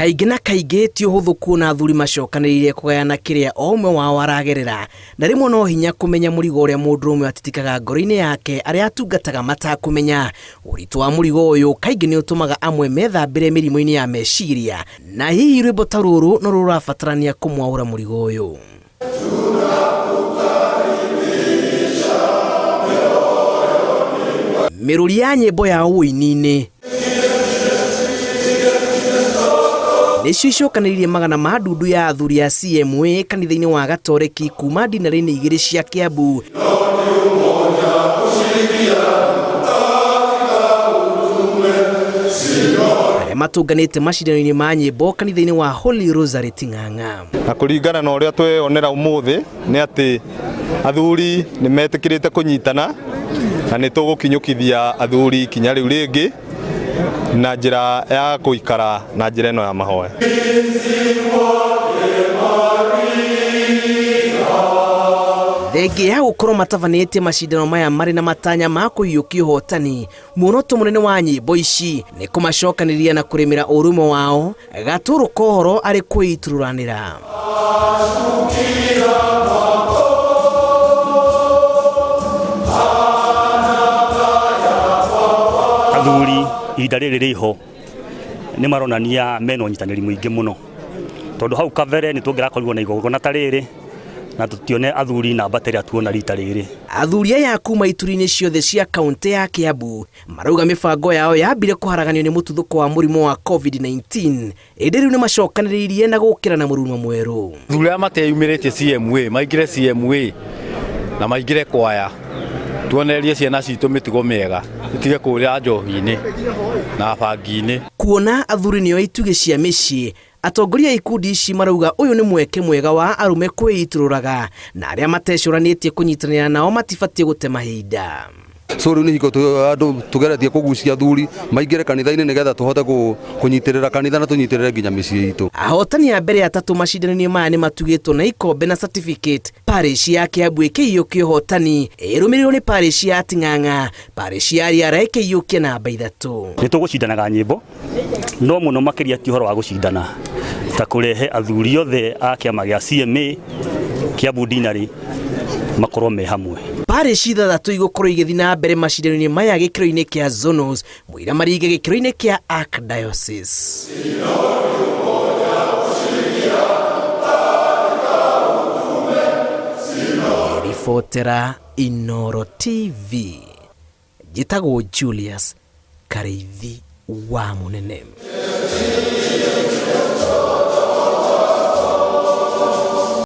Kaingĩ na kaingĩ ti ũhũthũ kuona athuri macokanĩrĩire kũgayana kĩrĩa o ũmwe wao aragerera, na rĩmwe no hinya kũmenya mũrigo ũrĩa mũndũrũme atitikaga ngoro-inĩ yake arĩa atungataga matakũmenya. Ũritũ wa mũrigo ũyũ kaingĩ nĩ ũtũmaga amwe methambĩre mĩrimũ-inĩ ya meciria, na hihi rwĩmbo ta rũrũ no rũrabatarania kũmwaũra mũrigo ũyũ. Mĩrũri ya nyĩmbo ya ũini-inĩ nĩcio icokanĩrĩirie magana ma ndundu ya athuri a CMA kanitha-inĩ wa Gatoreki kuma ndinarĩ-inĩ igĩrĩ cia Kiambu. Arĩa matũnganĩte macindano-inĩ ma nyĩmbo kanitha-inĩ wa Holy Rosary Ting'ang'a. Na kũringana na ũrĩa tweyonera ũmũthĩ nĩ atĩ athuri nĩ metĩkĩrĩte kũnyitana na nĩ tũgũkinyũkithia athuri ikinya rĩu rĩngĩ na njĩra ya gũikara na njĩra ĩno ya mahoya. Thengia ya gũkorwo matabanĩtie macindano maya marĩ na matanya ma kũiyũkia ũhotani, Muoroto mũnene wa nyĩmbo ici nĩ kũmacokanĩrĩria na kũrĩmĩra ũrũmwe wao gatũrũ kohoro arĩ kwĩitũrũranĩra. Athuri ihinda rĩrĩ rĩho nĩ maronania mena ũnyitanĩri mũingĩ mũno, tondũ hau kabere nĩ tũngĩrakorirwo na igongona ta rĩrĩ na tũtione athuri namba ta ĩrĩa tuona rita rĩrĩ. Athuri aya kuma ituri-inĩ ciothe cia kauntĩ ya Kiambu marauga mĩbango yao yambire kũharaganio nĩ mũtuthũko wa mũrimũ wa COVID-19 ĩndĩ rĩu nĩ macokanĩrĩirie na gũkĩra na mũrurumo mwerũ. Athuri arĩa mateyumĩrĩtie CMA maingĩre CMA na maingĩre kwaya tuonererie ciana citũ mĩtugo mĩega itige kũrĩra njohi-inĩ na bangi-inĩ. Kuona athuri nĩo itugĩ cia mĩciĩ, Atongoria a ikundi ici marauga ũyũ nĩ mweke mwega wa arũme kwĩitũrũraga na arĩa matecũranĩtie kũnyitanĩra nao matibatiĩ gũte mahinda. So rĩu nĩ hingo andũ tũgeretie kũgucia athuri maingĩre kanitha-inĩ nĩgetha tũhote kũnyitĩrĩra kanitha na tũnyitĩrĩre nginya mĩciĩ itũ. Ahotani a mbere atatũ macindano-inĩ maya nĩ matugĩtwo na ikombe na certificate, Parish ya Kiambu ĩkĩiyũkia ũhotani ĩrũmĩrĩirwo nĩ Parish ya Ting'ang'a, Parish ya Riara ĩkĩiyũkia namba ithatũ. Nĩ tũgũcindanaga nyĩmbo no mũno makĩria ti ũhoro wa gũcindana ta kũrehe athuri othe a kĩama gĩa CMA Kiambu Dinari makorwo me hamwe. Parish ithathatũ igũkorwo igĩthiĩ na mbere macindano-inĩ maya gĩkĩro-inĩ kĩa zonals, mũira maringe gĩkĩro-inĩ kĩa Archdiocese. Ribotera Inooro TV, njĩtagwo Julius Karĩithi wa Mũnene.